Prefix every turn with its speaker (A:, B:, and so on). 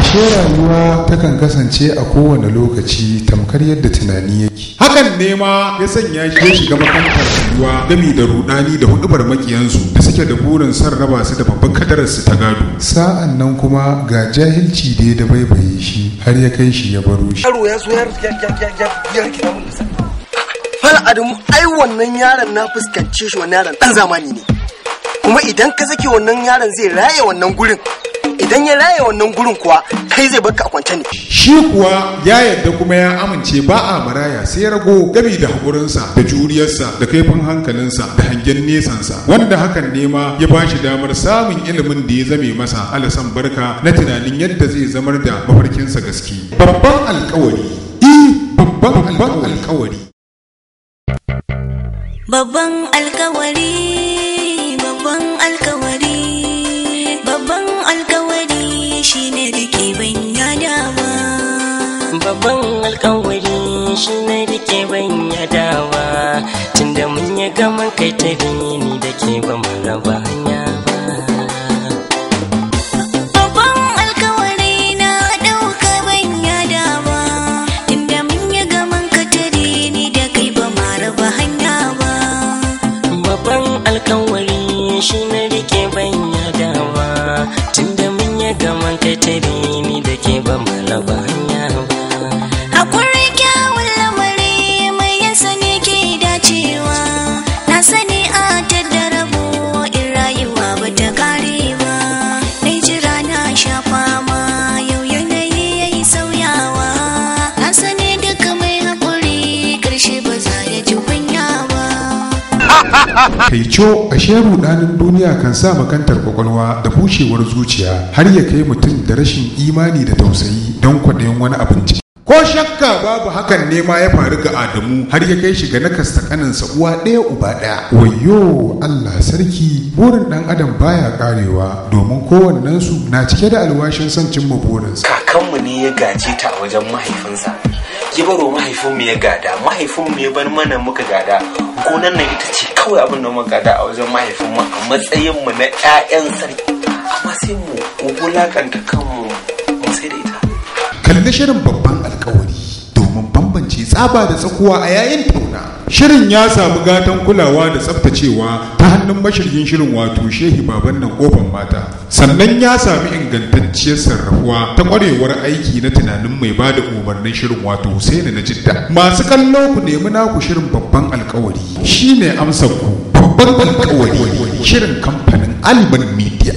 A: Ashe rayuwa takan kasance a kowane lokaci tamkar yadda tunani yake.
B: Hakan ne ma ya sanya shi ya shiga makantar rayuwa gami da rudani da hudubar makiyansu da suke da burin son raba su da babban kadararsu ta gado.
A: Sa'an nan kuma ga jahilci da ya dabaibaye shi har ya kai shi ya baro shi.
C: Yaro ya zo ya rikita mun lissa. Fal Adamu, ai wannan yaron na fuskance shi, wannan yaron dan zamani ne. Kuma idan ka sake wannan yaron zai raye wannan gurin. Idan ya raye wannan gurin kuwa kai zai barka a kwance ne.
B: Shi kuwa ya yadda kuma ya amince ba a maraya sai rago, gami da haƙurinsa da juriyarsa da kaifin hankalinsa da hangen nesansa, wanda hakan ne ma ya ba shi damar samun ilimin da ya zame masa alasan barka na tunanin yadda zai zamar da mafarkinsa gaske. Babban alkawari, babban alkawari.
D: Babban alkawari, babban alkawari, babban alkawari shine rike ban yadawa.
E: Babban alkawari shine rike ban yadawa, tunda mun yi gaman kai ta ni da ke ba mu raba hanya ba.
D: Babban alkawari na ɗauka ban yadawa, tunda mun yi gaman ka tare ni da kai ba mu raba hanya ba.
E: Babban alkawari shi na rike ban yadawa, tunda mun yi gaman kai tare ni da ke ba mu raba hanya ba.
D: Hakuri kyawun lamari mai yinsa ne ke dacewa, na sani a tattara rabo in rayuwa ba ta kare ba. Nai jira na sha fama yau yanayi ya yi sauyawa, na sani duka mai haƙuri ƙarshe ba za ya ji kunya ba.
B: Kaico, ashe rudanin duniya kan sa makantar kwakwalwa da bushewar zuciya har ya kai mutum da rashin imani da tausayi don kwaɗayin wani abinci. Ko shakka babu hakan ne ma ya faru ga Adamu har ya kai shi ga nakasta kaninsa uwa ɗaya uba ɗaya.
A: Wayyo Allah sarki, burin ɗan adam baya karewa domin kowannensu na cike da alwashin son cimma burinsa.
F: Kakanmu ne ya gaje ta a wajen mahaifinsa, ya baro mahaifinmu ya gada, mahaifinmu ya bar mana muka gada. Gonan nan ita ce kawai abin da muka gada a wajen mahaifinmu a matsayinmu na 'ya'yan sarki, amma sai mu wulakanta kanmu mu sai da ita.
B: Kalli shirin Babban Alkawari domin bambance tsaba da tsakuwa a yayin tauna. Shirin ya samu gatan kulawa da tsaftacewa ta hannun mashiryin shirin wato Shehi Baban nan Kofan Mata. Sannan ya sami ingantacciyar sarrafuwa ta kwarewar aiki na tunanin mai ba da umarnin shirin wato Husaini na Jidda. Masu kallo, ku nemi naku shirin Babban Alkawari. Shi ne amsar ku. Babban Alkawari, shirin kamfanin Alban Media.